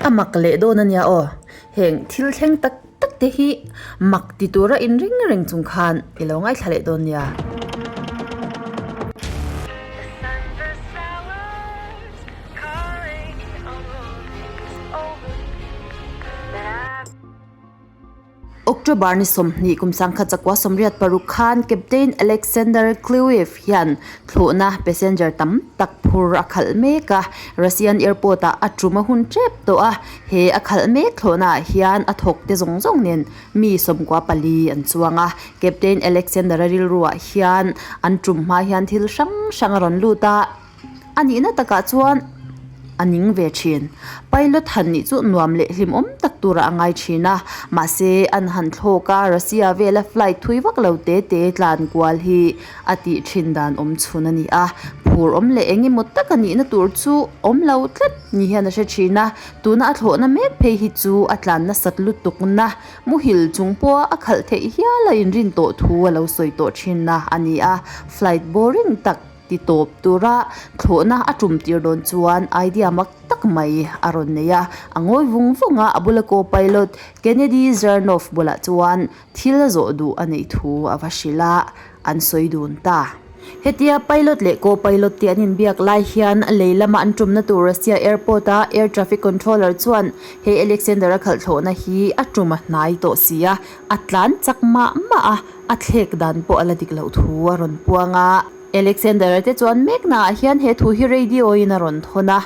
A mak leh dawn a nia aw. Heng thil thleng tak tak te hi mak ti tura inring reng chung khan i lo ngaithla leh dawn nia. October ni 20 kum 1986 khan Captain Alexander Klyuev hian thlawhna passenger tam tak phur a khalh mek a, Russian airport ah a tum a hun tep tawh a, he a khalh mek thlawhna ah hian a thawk te zawng zawng nen mi 14 an chuang a, Captain Alexander a rilru ah hian an tum hma hian thil hrang hrang a rawn lut a. A nihna takah chuan a ning ve thin. Pilot han nih chu nuam leh hlimawm tak turah a ngai thin a, mahse an han thlawk a, Russia vela flight thui vak lo te te tlan kual hi a tih thin dan awm chhun a ni a, phur awm leh eng emaw tak a nihna tur chu awm lo tlat ni hian a hre thin a, tuna a thlawhna mek phei hi chu a tlan nasat lutukna muhil chung pawha a khalh theih hial a inrin tawh thu a lo sawi tawh thinna a ni a, flight boring tak. Ti tawp tura thlawhna a tum tir dawn chuan idea mak tak mai a rawn nei a, a ngawi vung vung a, a bula co-pilot Kennedy Zernov bulah chuan thil a zawh duh a neih thu a va hrilh a, an sawi dun ta. Hetia pilot leh co-pilot te an inbiak lai hian lei lama an tumna tur Russia airport a air traffic controller chuan he Alexander a khalh thlawhna hi a tum a hnai tawh si a, a tlan chak mah mah a, a thlek dan pawh a la dik loh thu a rawn puang a. Alexander-a te chuan mek naah hian he thu hi radio in a rawn thawn a.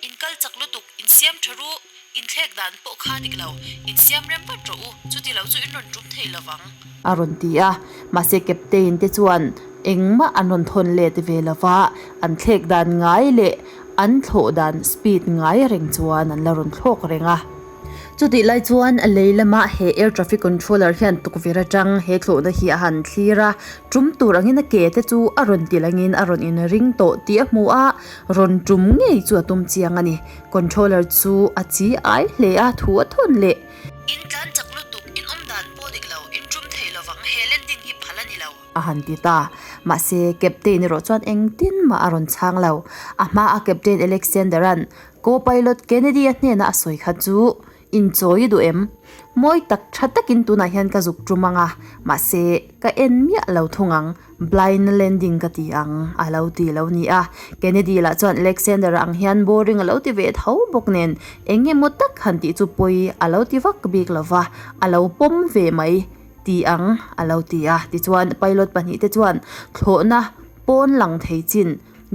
In kal chak lutuk, in siam tha ru, in thlek dan pawh kha dik lo, in siam rem vat rawh u, chuti lo chu in rawn tum thei lo vang. A rawn ti a, mahse Captain te chuan engmah an rawn thawn let ve lo va, an thlek dan ngai leh an thlawh dan speed ngai reng chuan an la rawn thlawk reng a. Chutih lai chuan lei lama he air traffic controller hian tukverh atang he thlawhna hi a han thlir a, tum tur angin a ke te chu a rawn ti langin a rawn inring tawh tih a hmu a, rawn tum ngei chu a tum chiang a ni. Controller chu a chi ai hle a, thu a thawn leh. In tlan chak lutuk, in awm dan pawh dik lo, in tum thei lovang, he landing hi phal a ni lo. A han ti ta. Mahse, Captain erawh chuan engtin mah a rawn chhang lo. A hmaa Captain Alexander-a'n Co-pilot Kennedy-a hnena a sawi kha chu inchawi i duh em? Mawi tak tha takin tunah hian ka zuk tum ang a, mahse ka en miah lo thung ang, blind landing ka ti ang a lo ti lo ni a. Kennedy lah chuan Alexander-a ang hian boring a lo ti ve tho bawk nen eng emaw tak han tih chu pawi a lo ti vak bik lo va, a lo pawm ve mai ti ang a lo ti a. Tichuan pilot pahnihte chuan thlawhna pawn lang thei chin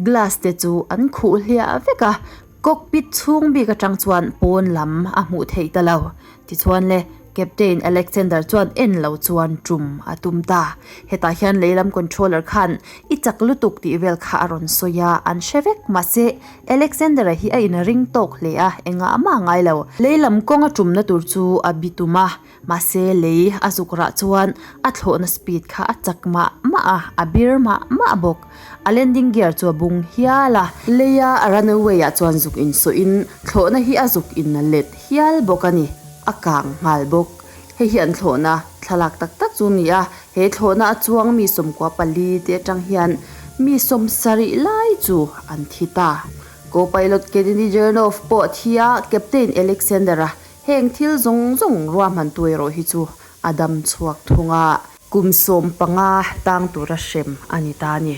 Glass te chu an khuh hliah vek a, cockpit chhung bik atang chuan pawn lam a hmuh theih ta lo. Tichuan le, Captain Alexander chuan en lo chuan tum a tum ta. Hetah hian lei lam controller khan i chak lutuk tih vel kha a rawn sawi a, an hre vek. Mahse, Alexander-a hi a inring tawk hle a, engah mah ngai lo. Lei lam kawng a tumna tur chu a bi tum a, Mahse lei a zuk rah chuan a thlawhna speed kha a chak mah mah a, a bir mah mah bawk. A landing gear chu a bung hial a. Leia a runway ah chuan zuk insawhin thlawhna hi a zuk in a let hial bawk a ni. A kang nghal bawk. Hei hi an thlawhna thlalak tak tak chu ni a, he thlawhna a chuang mi 14 te atang hian mi 70 lai chu an thi ta. Co-pilot Kennedy Jernov pawh a thi a, Captain Alexander-a Heng thil zawng zawng ruahman tu erawh hi chu a dam chhuak thung a. Kum 15 tang tura hrem a ni ta a ni.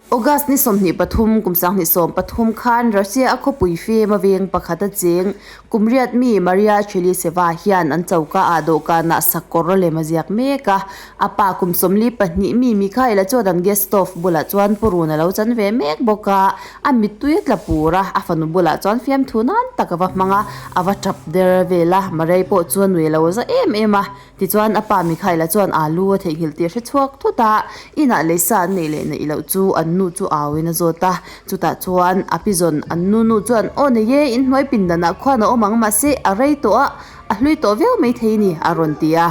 August ni 23 kum 2013 khan Russia a khawpui fem a veng pakhat a cheng kum riat mi Maria Cheliseva hian an choka ah dawhkanah sakawr lem a ziak mek a. A pa kum 42 mi Mikhail-a chuan an gas stove bulah chuan purun a lo chan ve mek bawk a, a mittui a tla pur a, a fanu bulah chuan fiamthu nan tak a va hmang a, a va tap der vel a, Marei pawh chu a nui lo za em em a. Tichuan a pa Mikhail-a chuan alu a theihnghilh tih a hre chhuak thut a, inah leisa an neih leh neih loh chu an nu chu auin a zawt a, chutah chuan a pizawn an nu nu chuan aw nei e, inhnuai pindanah khuan a awm ang mahse a rei tawh a, a hlui tawh viau maithei a ni a rawn ti a.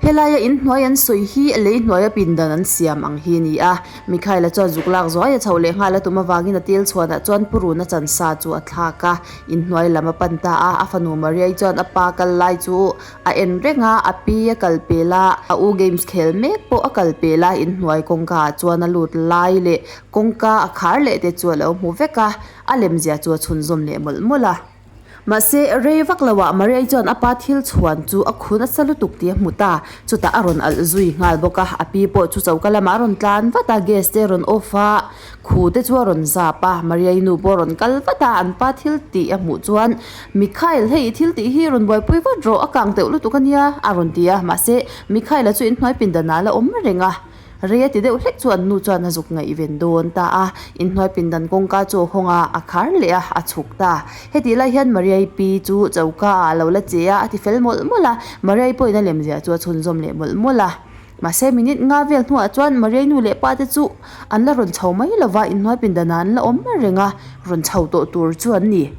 Helaia inhnuai an sawi hi lei hnuaia pindan an siam ang hi a ni a. Mikhail-a chuan zuk lak zuai a chhoh leh nghal a tum avangin a tel chhuanah chuan purun a chan sa chu a thlak a, inhnuai lam a pan ta a. A fanu Maria-i chuan a pa kal lai chu a en reng a, a pi a kal pel a, a u games khel mek pawh a kal pel a, inhnuai kawngka ah chuan a lut lai leh kawngka a khar leh te chu a lo hmu vek a, a lemzia chu a chhunzawm leh mawlh mawlh a. Mahse, rei vak loah Maria-i chuan a pa thil chhuan chu a khun nasa lutuk tih a hmu ta. Chutah a rawn alh zui nghal bawk a, a pi pawh chu choka lamah a rawn tlan vat a, gas te a rawn off a, khu te chu a rawn zap a. Maria-i nu pawh a rawn kal vat a, an pa thil tih a hmuh chuan, Mikhail, hei i thil tih hi rawn buaipui vat rawh, a kang teuh lutuk a nia, a rawn ti a. Mahse, Mikhail-a chu inhnuai pindanah a la awm reng a. Rei a ti deuh hlek chu an nu chuan a zuk ngaihven dawn ta a, inhnuai pindan kawngka chu a hawng a, a khar leh a, a chhuk ta. Hetih lai hian Mariai pi chu choka ah a lo la che a, a ti fel mawlh mawlh a, Mariai pawhin a lemziah chu a chhunzawm leh mawlh mawlh a. Mahse minute nga vel hnuah chuan Mariai nu leh pa te chu an la rawn chho mai lova, inhnuai pindanah an la awm reng a, rawn chho tawh tur chu an ni.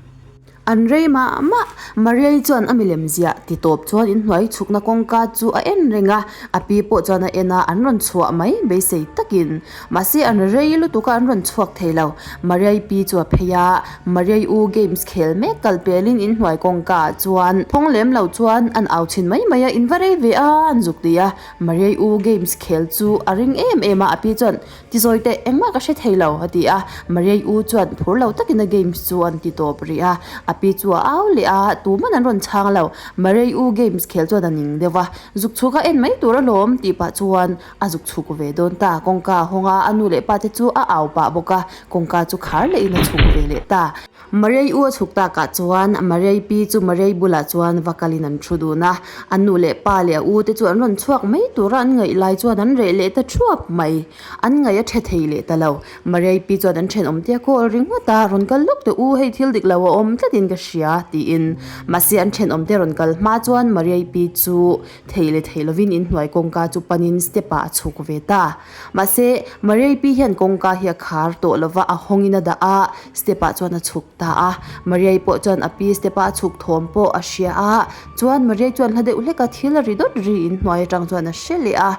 An rei mah mah, Mariai chuan a milem ziah ti tawp chuan inhnuai chhukna kawngka chu a en reng a, a pi pawh chuan a en a, an rawn chhuah mai beisei takin. Mahse an rei lutuk a an rawn chhuak thei lo. Mariai pi chu a phei a, Mariai u games khel mek kal pelin inhnuai kawngka ah chuan thawng lem lo chuan an au chhin mai mai a, in va rei ve a an zuk ti a. Mariai u games khel chu a ring em em a, a pi chuan Ti zawi teh, engmah ka hre thei lo, a ti a. Mariai u chuan phur lo takin a games chu an ti tawp rih a. A pi chu a au leh a, tuman an rawn chhang lo. Mariai u games khel chuan a ning deuh a, zuk chhuk a en mai tur alawm tih pah chuan a zuk chhuk ve dawn ta. Kawngka a hawng a, a nu leh pa te chu a au pah bawk a, kawngka chu khar lehin a chhuk ve leh ta. Mariai u a chhuk takah chuan Mariai pi chu Mariai bulah chuan va kalin an thu dun a, a nu leh pa leh a u te chu an rawn chhuak mai tura an ngaih lai chuan an reh leh ta thuap mai. An ngaih a tha thei leh ta lo. Mariai pi chuan an thenawm te a call ringawt a, rawn kal lawk teh u, hei thil dik lo a awm tlatin ka hria tiin. Mahse an thenawm te rawn kal hma chuan Mariai pi chu thei leh thei lovin inhnuai kawngka chu panin step ah a chhuk ve ta. Mahse, Mariai pi hian kawngka hi a khar tawh lova a hawngin a dah a, step ah chuan a chhuk ta a. Mariai pawh chuan a pi step a a chhuk thawm pawh a hria a, chuan Mariai chuan hla deuh hlek a thil a ri dawt ri in hnuai atang chuan a hre leh a.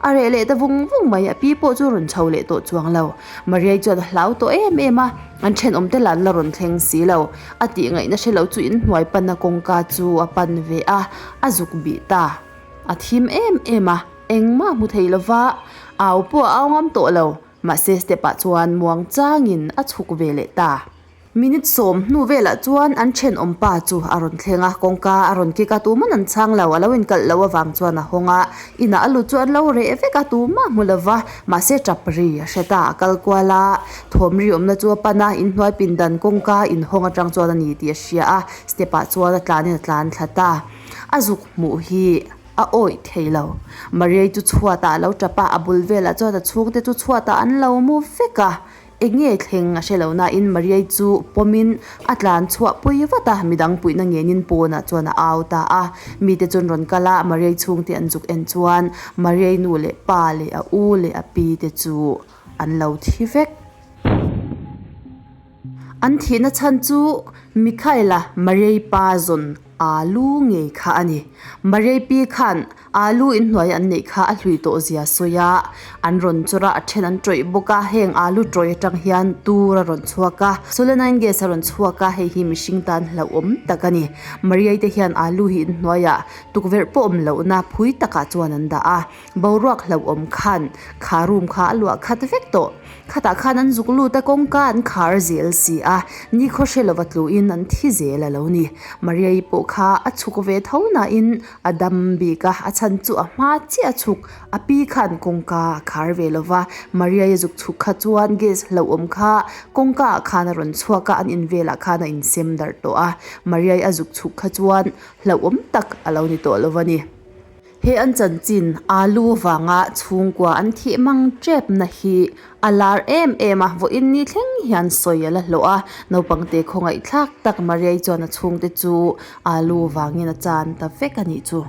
A reh leh ta vung vung mai, a pi pawh chu rawn chho leh tawh chuang lo. Mariai chuan a hlau tawh em em a, an thenawm te lah an la rawn thleng si lo. A tih ngaihna hre lo chu inhnuai panna kawngka chu a pan ve a, a zuk bih ta. A thim em em a. Engmah hmu thei lova, au pawh a au ngam tawh lo. Mahse step ah chuan muang changin a chhuk ve leh ta. Minute sawm hnu velah chuan an thenawm pa chu a rawn thleng a, kawngka a rawn kik a, tuman an chhang lo, a lo inkalh loh avang chuan a hawng a, inah a lut chu an lo reh vek a, tumah hmu lova, mahse tap ri a hre ta, a kal kual a, thawm ri awmna chu a pan a, inhnuai pindan kawngka inhawng atang chuan a ni tih a hria a, step ah chuan a tlanin a tlan thla ta, a zuk hmuh hi. A awih thei lo. Mariai chu chhuatah a lo tap a, a bul velah chuan a chhungte chu chhuatah an lo mu vek a. Eng nge thleng a hre lo nain Mariai chu pawmin a tlan chhuah pui vat a, midang puihna ngenin pawnah chuan a au ta a. Mite chuan rawn kal a, Mariai chhungte an zuk en chuan Mariai nu leh pa leh a u leh a pi te chu an lo thi vek. An thihna chhan chu Mikhaela Mariai pa zawn Alu ngei kha a ni. Mariai pi khan alu inhnuai an neih kha a hlui tawh zia sawi a, an rawn chawr a, a then an tawih bawk a, heng alu tawih atang hian tur a rawn chhuak a, solanine gas a rawn chhuak a, hei hi mihring tan hlauhawm tak a ni. Mariai te hian alu hi inhnuaiah tukverh pawh awm lohna phui takah chuan an dah a, Boruak hlauhawm khan kha room kha a luah khat vek tawh. Khatah khan an zuk lut a, kawngka an khar zel si a, nikhaw hre lova tluin an thi zel a lo ni. Maria-i pawh kha a chhuk ve tho nain a dam bik a, a chhan chu a hma chiah a chhuk. A pi khan kawngka a khar ve lova, Maria-i zuk chhuk kha chuan gas hlauhawm kha kawngka ah khan a rawn chhuak a, an in velah khan a insem darh tawh a. Maria-i a zuk chhuk kha chuan hlauhawm tak a lo ni tawh lo a ni. He an chanchin alu vanga chhungkua an thih mang tepna hi a lar em em a, vawiin ni thleng hian sawi a la hlawh a, naupangte khawngaihthlak tak Mariai chuan a chhungte chu alu vangin a chan ta vek a nih chu.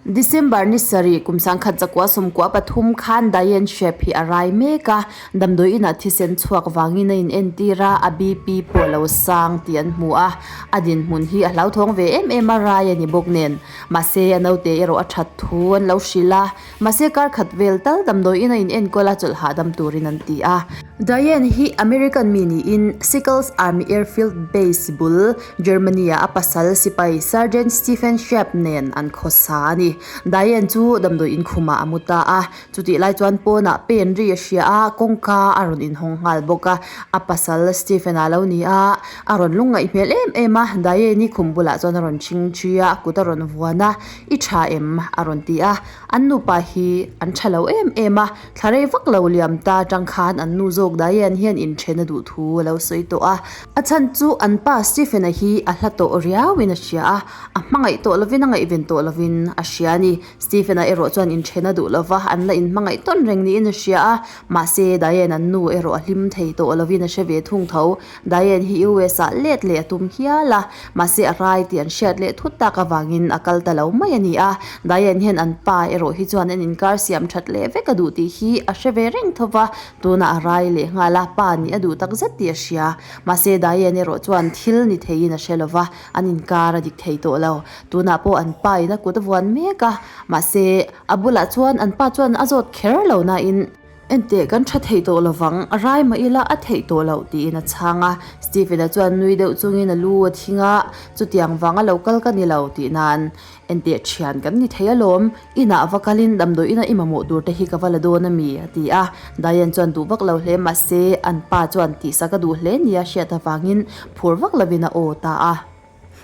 December ni sarih kum 1993 khan Diane Shep hi a rai mek a, damdawi inah thisen chhuak vangin a inentir a, a BP pawh a lo sang tih an hmu a, a dinhmun hi a hlauthawng ve em em a rai a ni bawk nen. Mahse a naute erawh a that thu an lo hrilh a, mahse kar khat vel tal damdawi ina inenkawl a chawlh hahdam turin an ti a. Diane hi American mi niin Sickles Army Airfield Base bul Germany-ah a pasal sipai Sergeant Stephen Schaap nen an khawsa a ni. Diane chu damdawi inkhumah a mu ta a, chutih lai chuan pawnah pen ri a hria a, kawngka a rawn inhawng nghal bawk a. A pasal Stephen-a lo ni a, a rawn lungngaih hmel em em a, Diane-i khum bulah chuan a rawn ching thi a, a kut a rawn vuan a, I tha em? a rawn ti a. An nupa hi an tha lo em em a, Thla rei vak lo liam ta atang khan an nu zawk Diane hian inthen a duh thu a lo sawi tawh a. A chhan chu an pa Stephen-a hi a hla tawh riauin a hria a, a hmangaih tawh lovin a ngaihven tawh lovin a hria a ni. Stephen-a erawh chuan inthen a duh lova, an la inhmangaih tawn reng niin a hria a. Mahse, Diane an nu erawh a hlim thei tawh lovin a hre ve thung tho. Diane hi US ah let leh a tum hial a, mahse a rai tih an hriat leh thut tak avangin a kal ta lo mai a ni a. Diane hian an pa erawh hi chuan an inkar siam that leh vek a duh tih hi a hre ve reng tho va, tunah a rai leh nghal a, pa nih a duh tak zet tih a hria. Mahse Diane erawh chuan thil ni theiin a hre lo va, an inkar a dik thei tawh lo. Tunah pawh an pa in a kut a vuan mek a, mahse a bulah chuan an pa chuan a zawt kher lo nain, Enteh, kan tha thei tawh lovang, a rai mah ila a theih tawh loh tiin a chhang a. Stephen-a chuan nui deuh chungin a lu a thing a, Chutiang vanga lo kal ka ni lo tih nan enteh thian kan ni thei alawm, inah va kalin damdawi ina i mamawh tur te hi ka va la dawn a mi? a ti a. Diane chuan duh vak lo hle mahse an pa chuan tihsak a duh hle nia hriat avangin phur vak lovin a aw ta a.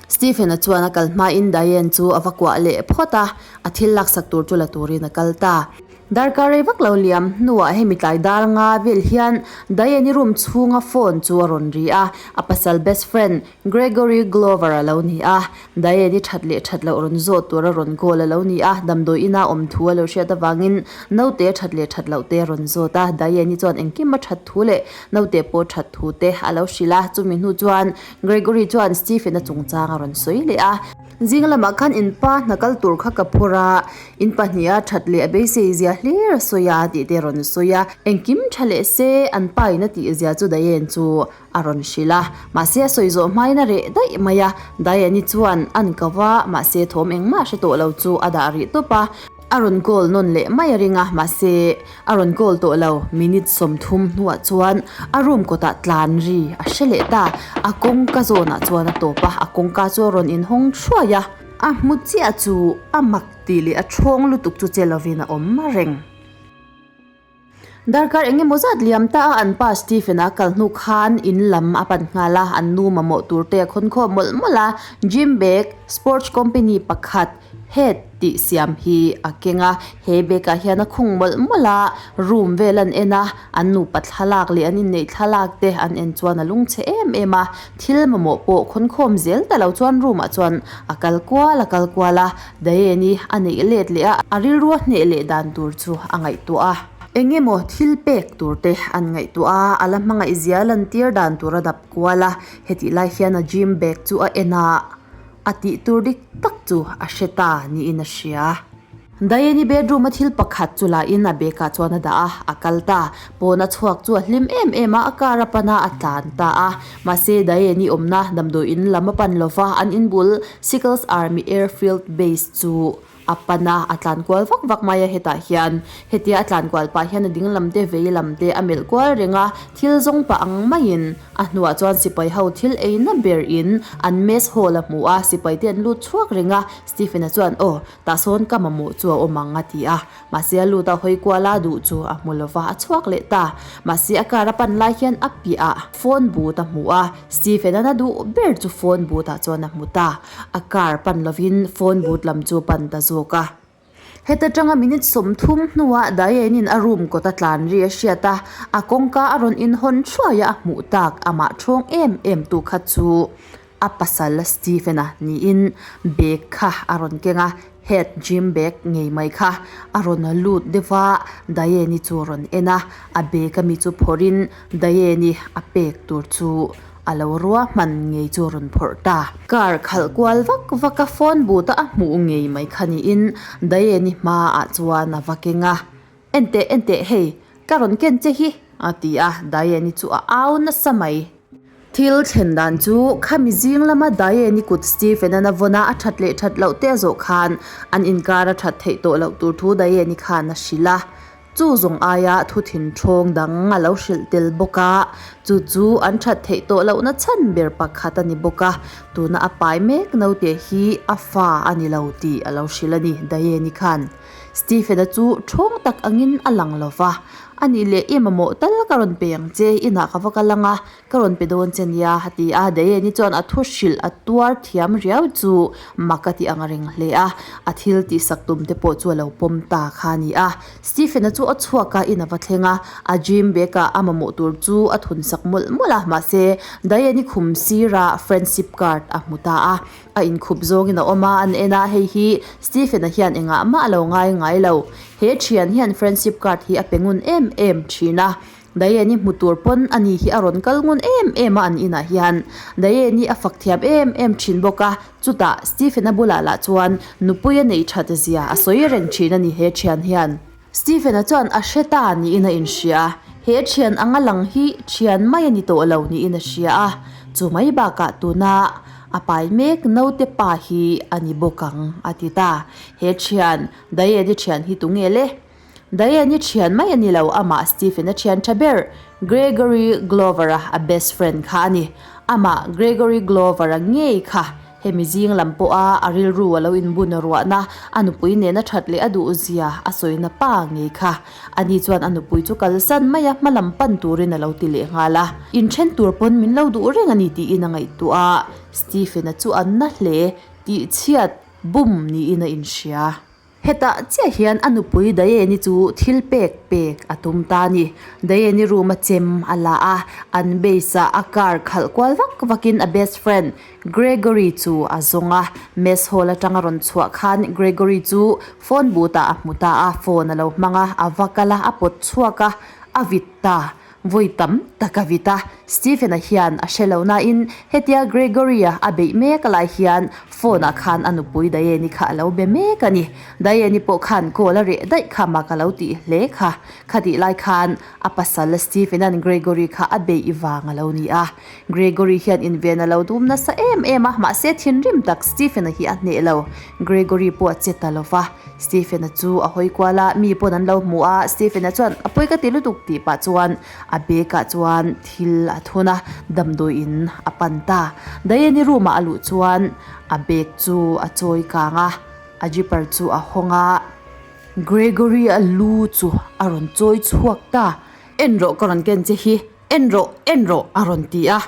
Stephen-a chuan a kal hmain Diane chu a va kuah leh phawt a, a thil laksak tur chu la turin a kal ta. Darkar rei vak lo liam hnuah hemi tlai dar nga vel hian Diane-i room chhunga phone chu a rawn ri a, a pasal best friend Gregory Glover a lo ni a. Diane-i that leh that loh rawn zawh tur a rawn call a lo ni a, damdawi ina awm thu a lo hriat avangin naute a that leh that loh te a rawn zawt a. Diane-i chuan engkim a that thu leh naute pawh that thu te a lo hrilh a, chumi hnu chuan Gregory chuan Stephen-a chungchang a rawn sawi leh a. Zing lamah khan in pa hna kal tur kha ka phur a, in pahniha that leh a beisei zia hlir a sawi a tih te a rawn sawi a. Engkim tha leh se an pa in a tih zia chu Diane chu a rawn hrilh a. Mahse a sawi zawh hmain a reh daih mai a. Diane-i chuan an ko va, mahse thawm engmah hre tawh lo chu a dah rih tawp a. A rawn call nawn leh mai a ring a, mahse a rawn call tawh lo. Minute 30 hnuah chuan a room kawtah tlan ri a hre leh ta. A kawngka zawnah chuan a tawp a, a kawngka chu a rawn inhawng thuai a. A hmu chiah chu a mak tih leh a thawng lutuk chu che lovin a awm reng. Darkar eng emaw zat liam ta a an pa Stephen-a kal hnu khan in lam a pan nghal a, an nu mamawh tur te a khawn khawm mawlh mawlh a, Gym bag, sports company pakhat, head tih siam hi a keng a, he bag ah hian a khung mawlh mawlh a, room vel an en a, an nupa thlalak leh an inneih thlalak te an en chuan a lungchhe em em a, thil mamawh pawh khawn khawm zel ta lo chuan room ah chuan a kal kual a kal kual a. Diane-i a neih let leh a, a rilru a hneh leh dan tur chu a ngaihtuah a. Eng emaw thil pek tur te an ngaihtuah a, a la hmangaih zia lantir dan tur a dap kual a. Hetih lai hian a gym bag chu a en a, a tih tur dik tak chu a hre ta niin a hria. Diane-i bedroom a thil pakhat chu la in a bag ah chuan a dah a, a kal ta. Pawn a chhuak chu a hlim em em a, a car a pan a, a tlan ta a. Mahse, Diane-i awmna damdawi in lam a pan lo va, an inbul Sickles Army Airfield Base chu a pan a, a tlan kual vak vak mai a hetah hian. Hetia a tlan kual pah hian a ding lam te vei lam te a melh kual reng a, thil zawng pah ang maiin a hnuah chuan sipai ho thil eina ber in an mess hall a hmu a, sipai te an lut chhuak reng a, Stephen-a chuan aw, tah sawn ka mamawh chu a awm ang a ti a. Mahse a lut a hawi kual a duh chu a hmu lova a chhuak leh ta. Mahse a car a pan lai hian a piah ah phone booth a hmu a, Stephen an a duh ber chu phone booth ah chuan a hmu ta. A car pan lovin phone booth lam chu a pan ta zawk a. Heta tanga minute 30 hnuah Diane in a room kawt a tlan ri a hriat a, a kawngka a rawn inhawn thuai a a hmuh tak amah thawng em em tu kha chu a pasal Stephen-a niin bag kha a rawn keng a. Head gym bag ngei mai kha a rawn lut deuh a, Diane-i chu a rawn en a, a bag ami chu phawrhin Diane-i a pek tur chu a lo ruahman ngei chu a rawn phawrh ta. Car khalh kual vak vak a phone booth a a hmuh ngei mai kha niin Diane-i hmaah chuan a va keng a, Enteh enteh hei ka rawn ken che hi a ti a, Diane-i chu a au nasa mai. Thil thlen dan chu khami zing lama Diane-i kut Stephen-a'n a vawn a, a that leh that loh te a zawh khan an inkar a that theih tawh loh tur thu Diane-i khan a hrilh a. Chu zawng aia thu thinthawng dang a lo hrilh tel bawk a, chu chu an that theih tawh lohna chhan ber pakhat a ni bawk a, tuna a pai mek naute hi a fa a ni lo tih a lo hrilh a ni Diane-i khan. Stephen-a chu thawng tak angin a lang lo va, A nih leh i mamawh tal ka rawn pe ang che, inah ka va kal ang a, ka rawn pe dawn che nia, a ti a. Diane-i chuan a thu hrilh a tuar thiam riau chu mak a ti ang reng hle a, a thil tihsak tum te pawh chu a lo pawm ta kha a ni a. Stephen-a chu a chhuak a, in a va thleng a, a gym bag-ah a mamawh tur chu a thun sak mawlh mawlh a, mahse Diane-i khum sirah friendship card a hmu ta a. A inkhup zawngin a awm a, an en a, hei hi Stephen-a hian engah mah a lo ngai ngai lo. He thian hian friendship card hi a pe ngun em em thin a, Diane-i hmu tur pawn ani hi a rawn kal ngun em em a an inah hian. Diane-i a fak thiam em em thin bawk a, chutah Stephen-a bulah lah chuan nupui a neih that zia a sawi reng thin a ni he thian hian. Stephen-a chuan a hre ta niin a inhria a, he thian anga lang hi thian mai a ni tawh lo niin a hria a, chu mai bakah tuna a pai mek naute pa hi a ni bawk ang a ti ta. He thian, Diane-i thian hi tunge le? Diane-i thian mai a ni lo, amah Stephen-a thian tha ber Gregory Glover-a a best friend kha a ni. Amah Gregory Glover-a ngei kha Hemi zing lam pawha a rilru a lo inbun ruahna, a nupui nena that leh a duh zia a sawina pa ngei kha. Ani chuan a nupui chu kalsan mai a, hma lam pan turin a lo ti leh nghal a. Inthen tur pawn min lo duh reng a ni tiin a ngaihtuah a, Stephen-a chu a na hle tih chhiat bum niin a inhria. Hetah chiah hian a nupui Diane-i chu thil pek pek a tum ta a ni. Diane-i room a chem a la a, an base ah a car khalh kual vak vakin a best friend Gregory chu a zawng a. Mess hall atanga rawn chhuah khan Gregory chu phone booth ah a hmu ta a, phone a lo hmang a, a va kal a, a pawt chhuak a, a vit ta. Vawi tam tak a vit a, Stephen-a hian a hre lo nain hetia Gregory-a a beih mek lai hian phone-ah khan a nupui Diane-i kha a lo be mek a ni. Diane-i pawh khan call a reh daih kha mak a lo tih hle kha. Khatih lai khan a pasal Stephen-a'n Gregory kha a beih vang a lo ni a. Gregory hian inven a lo dum nasa em em a, mahse thinrim tak Stephen-a hi a hneh lo. Gregory pawh a che ta lo va. Stephen-a chu a hawi kual a, mi pawn an lo hmu a, Stephen-a chuan a pawi ka ti lutuk tih pah chuan a bag ah chuan thil a thun a, damdawiin a pan ta. Diane-i room ah a luh chuan a bag chu a chawi kang a, a zipper chu a hawng a, Gregory-a lu chu a rawn chawi chhuak ta, En rawh ka rawn ken che hi, en rawh, en rawh a rawn ti a.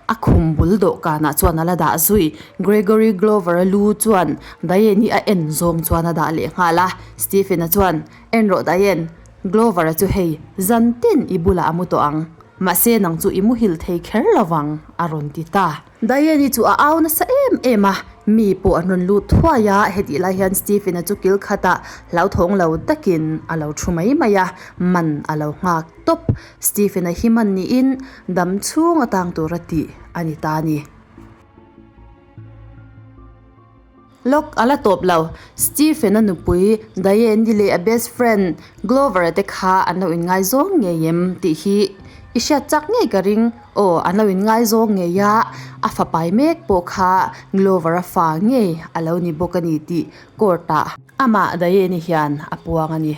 A khum bul dawhkanah chuan a la dah zui. Gregory Glover-a lu chuan Diane-i a en zawng chuan a dah leh nghal a. Stephen-a chuan, En rawh Diane, Glover-a chu hei, zan tin i bulah a mu tawh ang. Mahse nang chu i muhil thei kher lo vang, a rawn ti ta. Diane-i chu a au nasa em em a, mi pawh an rawn lut thuai a, hetih lai hian Stephen-a chu kil khatah hlauthawng lo takin a lo thu mai mai a, man a lo nghak tawp. Stephen-a hi man niin dam chhung atang tura tih a ni ta a ni. Lawk a la tawp lo. Stephen-a nupui Diane-i leh a best friend Glover-a te kha an lo inngaizawng ngei em tih hi i hriat chak ngei ka ring. Aw, an lo inngaizawng ngei a, a fapai mek pawh kha Glover-a fa ngei a lo ni bawk a ni tih court-ah amah Diane-i hian a puang a ni.